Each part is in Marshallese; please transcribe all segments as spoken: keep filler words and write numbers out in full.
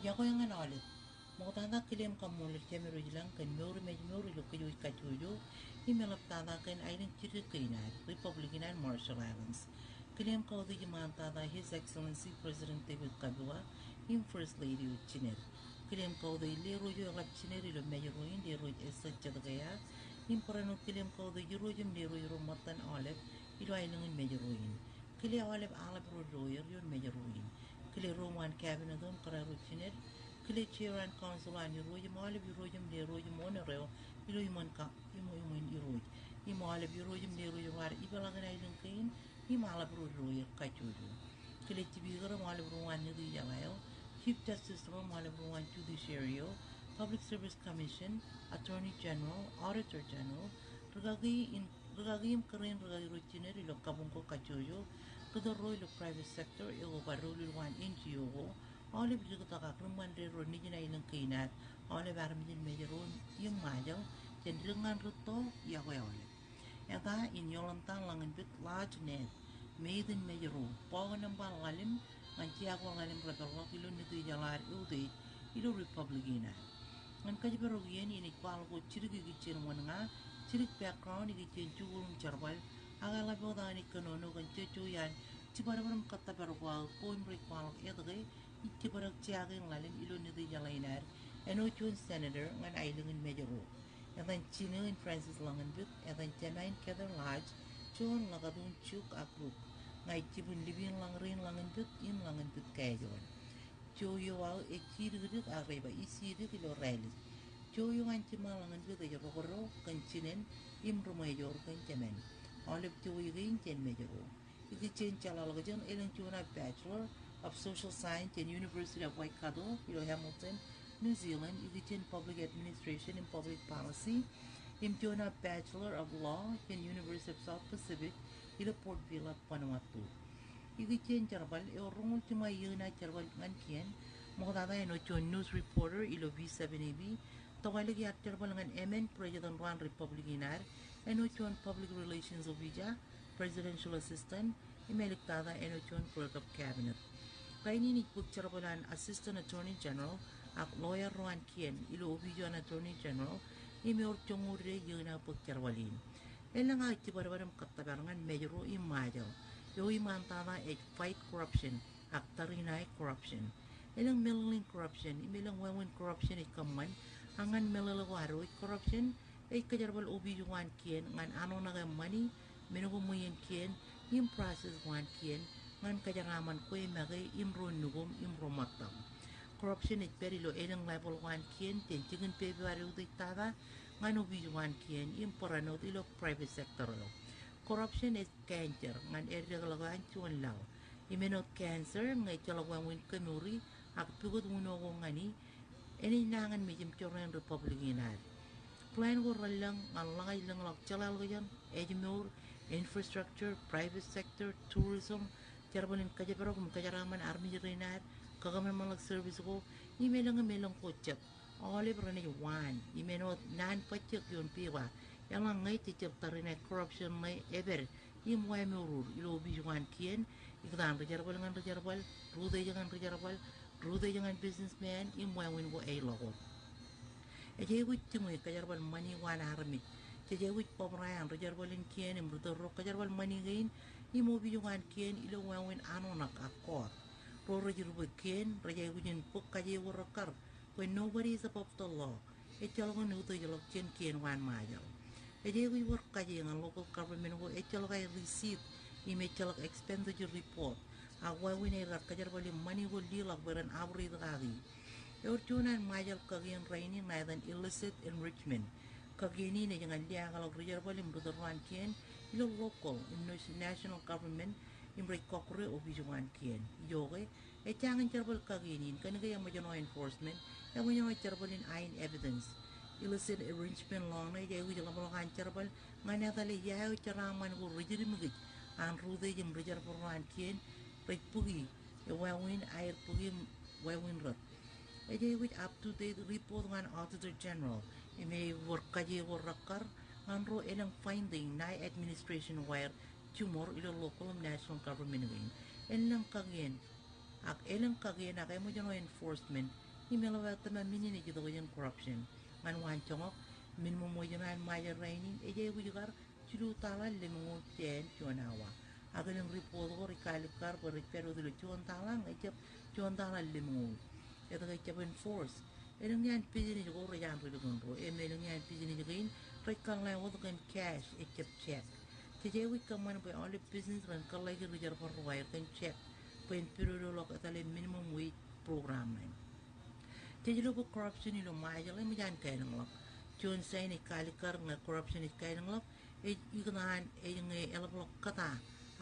Iọkwe ñan aolep. Ṃoktata kile im kaṃṃoolol Jemedwōj ilañ kōn mour im ājmour ilo kōj kajjojo im eḷaptata kōn aelōñ jidik kein ad, Republic in an Marshall Islands. Kile im kautiej iṃaantata His Excellency President David Kabua im First Lady eo jined. Kile im kautiej lerooj eo eḷap jined ilo Mājro in, Lerooj Esther Zedekiah, im barāinwōt kile im kautiej irooj im lerooj ro ṃōttan aolep ilo aelōñ in Mājro in. Kile aolep aḷap ro lawyer ioon Mājro in. Kile ro ṃaan cabinet eo im kōrā ro jined. Kile chair an council an irooj im aolep irooj im lerooj im owner eo ilo iṃōn ka-, iṃō-, iṃōn irooj. Im aolep irooj im lerooj ro ad ipeḷaakin aelōñ kein im aḷap ro lawyer kajjojo. Kile speaker ro im aolep ro ṃaan Nitijeḷā eo. Chief Justice ro im aolep ro ṃaan Judiciary eo. Public Service Commission, Attorney General, Auditor General, rūkaki in rūkaki im kōrā in rūkaki ro jined ilo kabuñ ko kajjojo, ri-tōl ro ilo private sector, eo bar doulul waan N G O ko, aolep likūtōk ak ri-ṃaandein ro nejin aelōñ kein ad, aolep armej in Mājro im Ṃajeḷ, jān dik ñan rūtto, iọkwe aolep. Eta in Yolanda Lañinbit Laj Ned, Meit in Mājro, bọọk nōṃba ḷalem, ñan jea ko ḷalem repeḷḷọk ilo Nitijeḷā ad eutiej ilo Republic in ad. Ñan kōjparok iien in ej kwaḷọk wōt jidik ikijjien wōn ña, jidik background ikijjien jikuuḷ im jerbal, ak eḷap wōt aō naaj kōnono kōn jejjo iaan jibadbad im kōttōpar ko aō ko im rej kwaḷọk etke ij jibadek jea kein ḷalem ilo Nitijeḷā in ad, āinwōt juon senator ñan aelōñ in Mājro. Etan jinō in Francis Lañinbit, etan jemān in Cather Laj, juon ḷōkatuun juk ak buk. Ña ij jibwin Libin Lañrein Lañinbit im Lañinbit Kejoon. Joe eo aō ej jidikdik ak rej ba ij jidik ilo Rālik. Joe eo an Jima Lañinbit ej rokdo kōn jinen im ri-Mājro kōn jemān. Aolep Joe kein jān Mājro. Ikijjien jeḷāḷọkjeṇ elōñ juon aō Bachelor of Social Science jān University of Waikato ilo Hamilton, New Zealand, ikijjien Public Administration im Public Policy, im juon aō Bachelor of Law jān University of South Pacific ilo Port Vila, Vanuatu. Ikijjien jerbal eo roñoul jiṃa iiō in aō jerbal ñan kien, ṃoktata āinwōt juon news reporter ilo V seven A B, tokālik iaar jerbal ñan emān President ro an Republic in ad, āinwōt juon public relations officer, presidential assistant, im āliktata āinwōt juon clerk of cabinet. Rainin ij bōk jerbal an Assistant Attorney General ak lawyer ro an kien ilo opiij eo an Attorney General, im ewōr joñoul de iiō in aō bōk jerbal in. Elōñ aō jibadbad im kōttōpar ñan Mājro im Ṃajeḷ eo iṃaantata ej fight corruption ak tariṇae corruption. Elōñ meḷeḷein corruption im elōñ wāween corruption ej kōṃṃan, ak ñan meḷeḷe ko ad ej corruption, ej kōjerbal opiij ko an kien ñan anonake ṃani, men ko ṃweien kien, im process ko an kien, ñan kōjeraaṃṃan kwe make im ro nukuṃ im ro ṃōttaṃ. Corruption ej pād ilo elōñ level ko an kien, jān jikin pepe eo ad eutiej tata, ñan opiij ko an kien, im barāinwōt ilo private sector eo. Corruption ej cancer ñan eddekḷọk eo an juon laḷ. Im āinwōt cancer, ñe ejjeḷọk wāween kōmour e, ak pukot uno ko ñan e, enaaj nañinmej im jorrāān republic in ad. Plan ko relōñ ñan ḷọk ej lōñḷọk jeḷāḷọkjeṇ, ājmour, infrastructure, private sector, tourism, jerbal in kōjparok im kōjeraaṃṃan armej rein ad, kōkōṃanṃanḷọk service ko, im elōñ im elōñ ko jet. Aolep renaaj waan, im āinwōt naan bajjek ioon peba, eḷaññe jejjab tariṇae corruption ṇe epād im wāmour ilo opiij ko an kien, ikōtaan ri-jerbal ñan ri-jerbal, ri-utiej ñan ri-jerbal, ri-utiej ñan businessman, im wāween ko āinḷọk wōt. Ej aikuj jiṃwe kōjerbal ṃani ko an armej. Jej aikuj bōbrae an ri-jerbal in kien im ri-tōl ro kōjerbal ṃani kein im opiij ko an kien ilo wāween anonōk ak kọọt. Ro rej rūbwe kien rej aikuj in bōk kaje ko rekkar, bwe nobody is above the law. Ejjeḷọk eutiejḷọk jān kien ko an Ṃajeḷ. Ej aikuj wōr kaje ñan local government ko ejjeḷọk aer receipt im ejjeḷọk expenditure report. Ak wāween aer kar kōjerbal im ṃani ko liḷọk bwe ren operate kaki. Ewōr juon an Ṃajeḷ kakien rainin ṇa etan illicit enrichment. Kakien in ej ñan liaakḷọk ri-jerbal im ri-tōl ro an kien ilo local im national government im rej kọkkure opiij ko an kien. Ijoke, ejjañin jerbal kakien in, kōnke eṃōjṇọ enforcement, eṃōjṇọ jerbal in ain evidence. Illicit enrichment law ṇe ej aikuj ḷapḷọk an jerbal ñan etale ia eo jeraaṃṃan ko ri-jidimkij an ri-utiej im ri-jerbal ro an kien rej bōki, ewāween aer bōki im wāween rot. Ej aikuj up to date report ñan Auditor General im ewōr kaje ko rekkar ñan ro elōñ finding ṇae administration ko aer jiṃor ilo local im national government kein. Elōñ kakien ak elōñ kakien ak eṃōjṇọ enforcement Im eḷap aō tōmak men in ej itok jān corruption. Ñan waan joñak, minimum wage eo an Ṃajeḷ rainin ej aikuj kar jilu taḷa lemñoul jāān juon awa. Ak elōñ report ko rej kaalikkar bwe rej pād wōt ilo juon taḷa ñe ejjab juon taḷa lemñoul. Etke ejjab enforce? Elōñ iaan business ko rej an ri-likin ro, im elōñ iaan business kein rej kōḷḷā wōt kōn cash, ejjab check. Jej aikuj kōṃṃan bwe aolep business ren kōḷḷāiki ri-jerbal ro aer kōn check bwe en pidodoḷọk etale minimum wage program ṇe. Jej lo bwe corruption ilo Ṃajeḷ eṃōj an kaelōñḷọk. Juon sign ej kaalikkar ñe corruption ej kaelōñḷọk ej ikōtaan ej ñe eḷapḷọk kōta,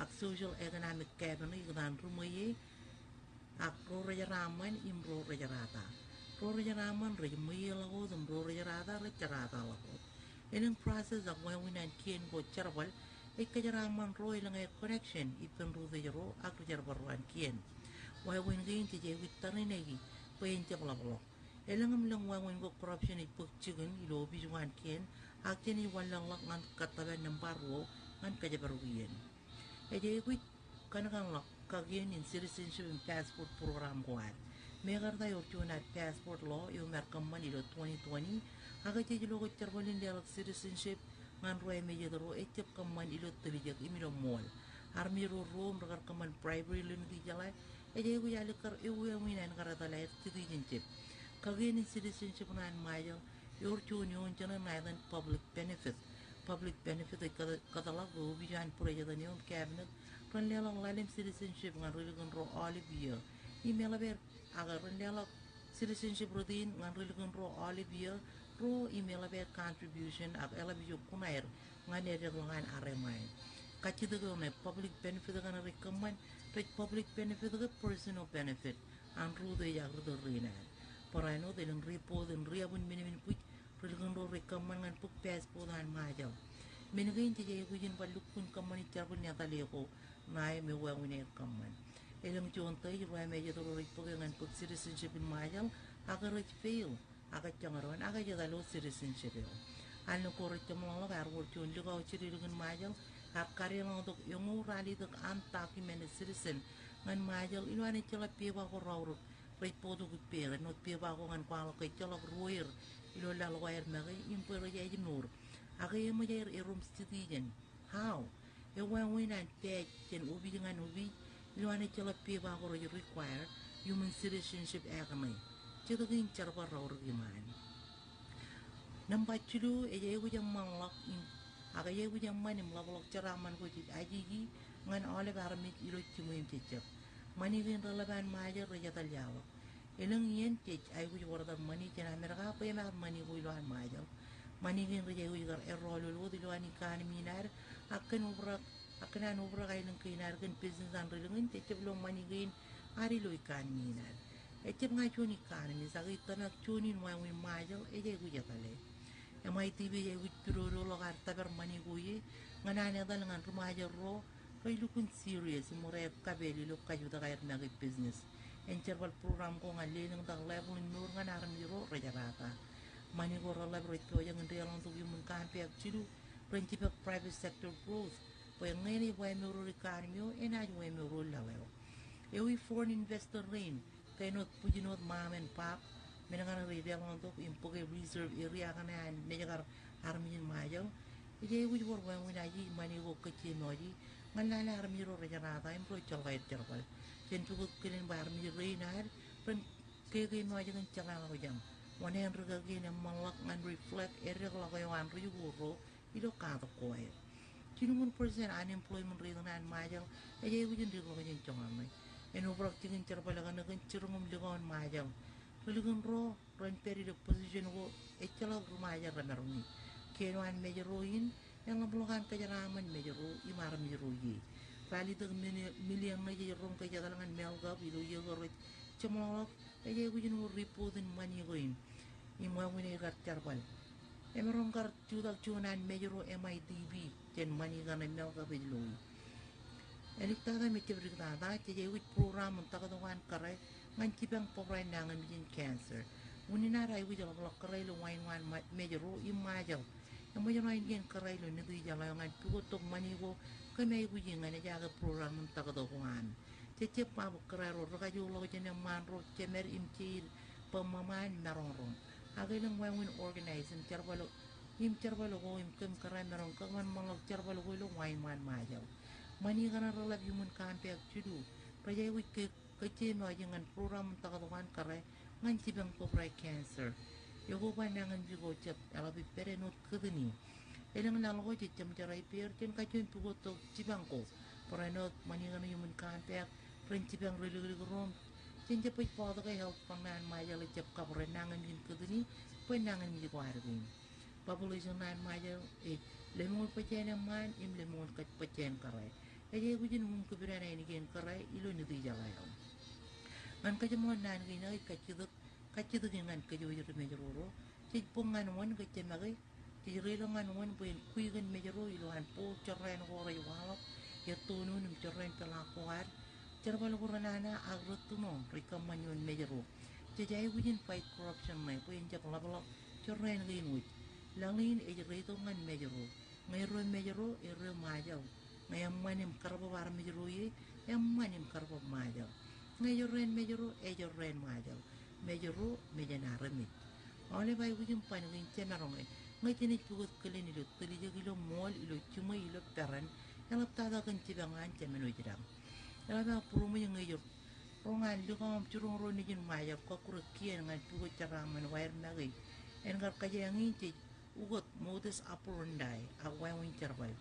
ak social economic gap ṇe ikōtaan ri-ṃweiie ak ro rejeraaṃṃan im ro rejerata. Ro rejeraaṃṃan rej ṃweieḷọk wōt im ro rejerata rej jerataḷọk wōt. Elōñ process ak wāween an kien ko jerbal ej kajeraaṃṃan ro elōñ aer connection ippān ri-utdej ro ak ri-jerbal ro an kien. Wāween kein jej aikuj tariṇaiki bwe en jab ḷapḷọk. Elōñ im lōñ wāween ko corruption ej bōk jikin ilo opij ko an kien, ak jenaaj wanlaḷḷọk ñan kōttōpar nōṃba ruo ñan kōjparok iien. Ej aikuj kōnkanḷọk kakien in citizenship im passport program ko ad. Mekarta ewōr juon ad passport law eo im ear kōṃṃan ilo twenty twenty, ak jej lo ke jerbal in leḷọk citizenship ñan ro ājmojet ro ejjab kōṃṃan ilo tiljek im ilo ṃool. Armej ro ruo im rekar kōṃṃan bribery ilo Nitijeḷā, ej aikuj alikkar ewi wāween an kar etale aer citizenship. Kakien in citizenship ṇe an Ṃajeḷ ewōr juon eoon jeṇe ṇa etan public benefit. Public benefit ej kōt-, kōtḷọk bwe opij eo an president eo im cabinet ren leḷọk ḷalem citizenship ñan ri-likin ro aolep iiō. Im eḷap aer, ak ren leḷọk citizenship rot in ñan ri-likin ro aolep iiō, ro im eḷap aer contribution ak eḷap ijo kuṇaer ñan eddekḷọk an armej ṇe. Kajjitōk eo ṇe, public benefit kaṇe rej kōṃṃan, rej public benefit ke personal benefit an ri-utdej ak ri-tōl rein ad. Barāinwōt elōñ report in Riab in Minminbwij, ri-likin ro rej kōṃṃan ñan bōk passport an Ṃajeḷ. Men kein jej aikuj in bar lukkuun kōṃṃani jerbal in etale ko ṇa eo me wāween aer kōṃṃan. Elōñ juon tōl ro ājmojet ro rej bōke ñan bōk citizenship in Ṃajeḷ, ak rej fail, ak ejjeḷọk doon, ak ej etale wōt citizenship eo. Āinwōt ko rej jeṃḷọkḷọk ear wōr juon likao jidikdik in Ṃajeḷ, ear kadeḷọñtok eñoul ralitōk undocumented citizen ñan Ṃajeḷ, ilowaan ejjeḷọk pepa ko raorōk rej bōktok ippāer, āinwōt pepa ko ñan kwaḷọk ke ejjeḷọk ruōer ilo laḷ ko aer make im bwe rej ājmour. Ak eṃōj aer erom citizen. How? Ewāween an pād jān opij ñan opij, ilowaan ejjeḷọk pepa ko rej require, Human Citizenship Act ṇe. Jet kein jerbal raorōk iṃaan. Nōṃba jilu, ej aikuj eṃṃanḷọk im, ak ej aikuj eṃṃan im ḷapḷọk jeraaṃṃan ko jej ajeje ñan aolep armej ilo jiṃwe im jejjab. Ṃani kein reḷap an Ṃajeḷ rej etal yaḷọk. Elōñ iien jej aikuj wōrtak ṃani jān Amerika bwe emaat ṃani ko ilowaan Ṃajeḷ. Ṃani kein rej aikuj kar errọọlol wōt ilowaan economy in ad, ak kōn obrak, ak kōn an obrak aelōñ kein ad kōn business an ri-likin, jejjab lo ṃani kein ad ilo economy in ad. Ejjab ña juon economist, ak ij tōmak juon in wāween Ṃajeḷ ej aikuj etale. M I D B ej aikuj pidodoḷọk ad tōpar ṃani ko ie ñan an etal ñan ri-Ṃajeḷ ro rej lukkuun serious im wōr aer kapeel ilo kajutak aer make business. En jerbal program ko ñan lelōñtak level in mour ñan armej ro rejerata. Ṃani ko reḷap rej pojak in deḷọñtok iuṃwin compact jilu ren jipañ private sector growth bwe ñe enaaj wāmour ro economy eo, enaaj wāmour ro laḷ eo. Ewi foreign investor rein, ke āinwōt bwijin wōt mom and pop, men kaṇe rej deḷọñtok im bōke reserve area kaṇe an mejkar armej in Ṃajeḷ. Ej aikuj wōr wāween aje ṃani ko kōjjeṃaoje ñan lale armej ro rejerata im ro ejjeḷọk aer jerbal. Jen pukot kilen bwe armej rein ad ren kōkōṃaoje kōn jeḷāḷọkjeṇ. Wōṇāān ri-kakien eṃṃanḷọk ñan reflect eddekḷọk eo an ri-jikuuḷ ro ilo katak ko aer. Jilñuul percent unemployment rate ṇe an Ṃajeḷ ej aikuj in dikḷọk jān joñan ṇe. En obrak jikin jerbal kaṇe kōn jiroñ im likao in Ṃajeḷ. Ri-likin ro ren pād ilo position ko ejjeḷọk ri-Ṃajeḷ remaroñ e. Kien eo an Mājro in eḷapḷọk an kajeraaṃṃan Mājro im armej ro ie. Ralitōk mili-, million ṇe jej roñ ke ej etal ñan Malgab ilo iiō ko rej jeṃḷọkḷọk, ej aikuj in wōr report in ṃani ko in im wāween aer kar jerbal. Emaroñ kar jutak juon an Mājro M I D B jān ṃani kaṇe Malgab ej lo e. Āliktata im ejjab diktata, jej aikuj program in taktō ko an kōrā ñan jipañ bōbrae nañinmej in cancer. Unin ad aikuj ḷapḷọk kōrā ilo wāween eo an Mājro im Ṃajeḷ. Eṃōj ṇa in kien kōrā ilo Nitijeḷā eo ñan pukot tok ṃani ko kōm aikuji ñan ejaake program in taktō ko an. Jejjab ba bwe kōrā ro rekajoorḷọk jān eṃṃaan ro jemed im jeid bwe ṃōṃaan maroñroñ. Ak elōñ wāween organize im jerbal, im jerbal ko im kōm kōrā maroñ kōṃanṃanḷọk jerbal ko ilo wāween ṃaan Ṃajeḷ. Ṃani kaṇe reḷap iuṃwin Compact jilu, rej aikuj ke kōjjeṃae ñan program in taktō an kōrā ñan jipañ bōbrae cancer. Ekoba nañinmej ko jet eḷap ippād āinwōt kōtni. Elōñ laḷ ko jej jeṃjerā ippāer, jen kajjioñ pukot tok jipañ ko. Barāinwōt ṃani kaṇe iuṃwin Compact, ren jipañ ri liklik ro im jen jab baj bọọtōk e Health Fund ṇe an Ṃajeḷ ejjab kabwilōñ nañinmej in kōtni, bwe nañinmej ko ad kein. Population ṇe an Ṃajeḷ ej lemñoul bajjāān eṃṃaan im lemñoul bajjāān kōrā. Ej aikuj in uñkupdān ainikien kōrā ilo Nitijeḷā eo. Ñan kōjeṃḷọk naan kein aō ej kajjitōk, kajjitōk in ñan kōj wōj ri Mājro ro. Jej bōk ñan wōn ke jemake, jej reiḷọk ñan wōn bwe en kwi kōn Mājro ilowaan both jorrāān ko rej waḷọk, ettoon im jorrāān peḷaak ko ad, jerbal ko renana ak rūttuno rej kōṃṃan ioon Mājro. Jej aikuj in fight corruption ṇe bwe en jab ḷapḷọk jorrāān kein wōj. Laḷ in ej reitok ñan Mājro. Ñe erreo Mājro, erreo Ṃajeḷ. Ñe eṃṃan im karbab armej ro ie, eṃṃan im karbab Ṃajeḷ. Ñe ejorrāān Mājro, ejorrāān Ṃajeḷ. Mājro, mejān armej. Aolep aikuj im ban kein jemaroñ e. Ñe jenaaj pukot kilen ilo tiljek, ilo ṃool, ilo jiṃwe, ilo peran, eḷaptata kōn jipañ an Jemān Wōjdaṃ. Eḷap aō būroṃōj ñe ej roñ an likao im jiroñ ro nejin Ṃajeḷ kọkkure kien ñan pukot jeraaṃṃan ko aer make. En kar kōjeañ in jej ukōt modus operandi ak wāween jerbal.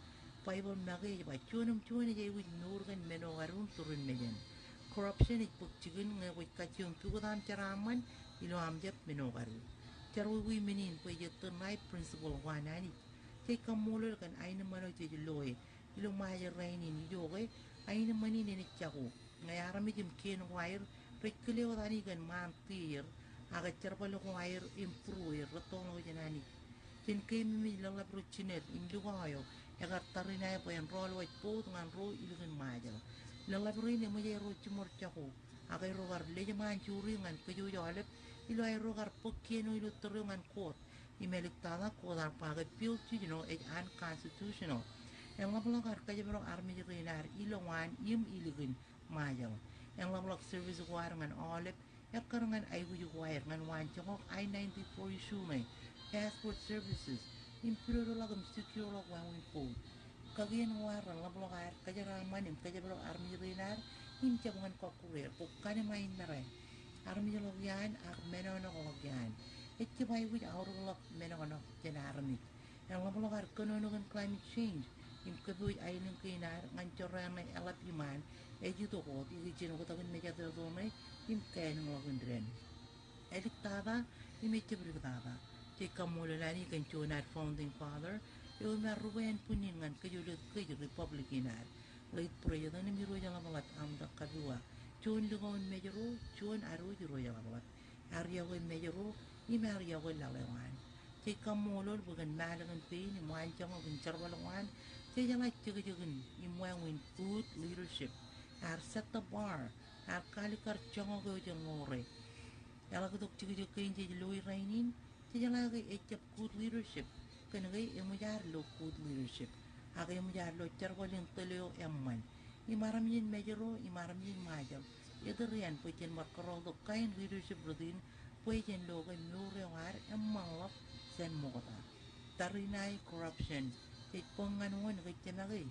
Baibōḷ make ej ba, juon im juon ej aikuj mour kōn men ko kadu im turin mejān. Corruption ej bōk jikin ñe kwōj kajjioñ pukot aṃ jeraaṃṃan ilo aṃ jab men ko kadu. Jerọwiwi men in bwe ej ettōr ṇae principle ko an Anij. Jej kaṃṃoolol kōn aenōṃṃan eo jej loe ilo Ṃajeḷ rainin ijoke, aenōṃṃan in enaaj jako. Ñe armej im kien ko aer rej kile wōt Anij kōn ṃaan tier, ak jerbal ko aer im būrueer rettoḷọk jān Anij. Jen keememej lōḷḷap ro jined im likao eo ekar tariṇae bwe en rọọl waj bout ñan ro ilikin Ṃajeḷ. Lōḷḷap rein eṃōj aerro jiṃor jako, ak aerro kar lejṃaan juri ñan kōjwōj aolep ilo aerro kar bōk kien eo ilo tōre eo ñan court. Im āliktata court ear ba ke bill jiljino ej unconstitutional. En ḷapḷọk ad kōjparok armej rein ad ilowaan im ilikin Ṃajeḷ. En ḷapḷọk service ko ad ñan aolep ekkar ñan aikuj ko aer ñan waanjoñak I ninety-four issue ṇe, passport services, im pidodoḷọk im secure-ḷọk wāween bout. Kakien ko ad ren ḷapḷọk ad kōjeraaṃṃan im kōjparok armej rein ad im jab ñan kọkkure er bwe kanemān in mare. Armej ḷọk iaan ak menọknọk ḷọk iaan. Ejjab aikuj aorōkḷọk menọknọk jān armej. En ḷapḷọk ad kōnono kōn climate change im kōpooj aelōñ kein ad ñan jorrāān ṇe eḷap iṃaan ej itok wōt ikijjien oktak in mejatoto ṇe im kāālōñḷọk in dān. Āliktata im ejjab diktata. Jej kaṃṃoolol Anij kōn juon ad founding father eo im ear rubwāān bwinnin ñan kōjwōj kōj Republic in ad, late President im Irooj Ḷapḷap Amtōk Kabua. Juon likao in Mājro, juon ad wōj Irooj Ḷapḷap. Ear yokwe Mājro im ear yokwe laḷ eo an. Jej kaṃṃoolol bwe kōn mālōk in pein im waanjoñak in jerbal ko an, jej jeḷā jekjekin im wāween good leadership. Ear set the bar, ear kaalikkar joñak eo jen ḷoore. Eḷak itok jekjek kein jej loi rainin, jej jeḷā ke ejjab good leadership, kōnke eṃōj ad lo good leadership. Ak eṃōj ad lo jerbal in tōl eo eṃṃan. Im armej in Mājro, im armej in Ṃajeḷ, etōr iaan bwe jen bar kōrọọltok kain leadership rot in, bwe jen lo ke mour eo ad eṃṃanḷọk jān ṃokta. Tariṇae corruption, jej bōk ñan wōn ke jemake.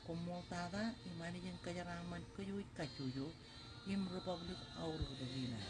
Koṃṃooltata im Anij en kōjeraaṃṃan kōj wōj kajjojo im Republic aorōktok in ad.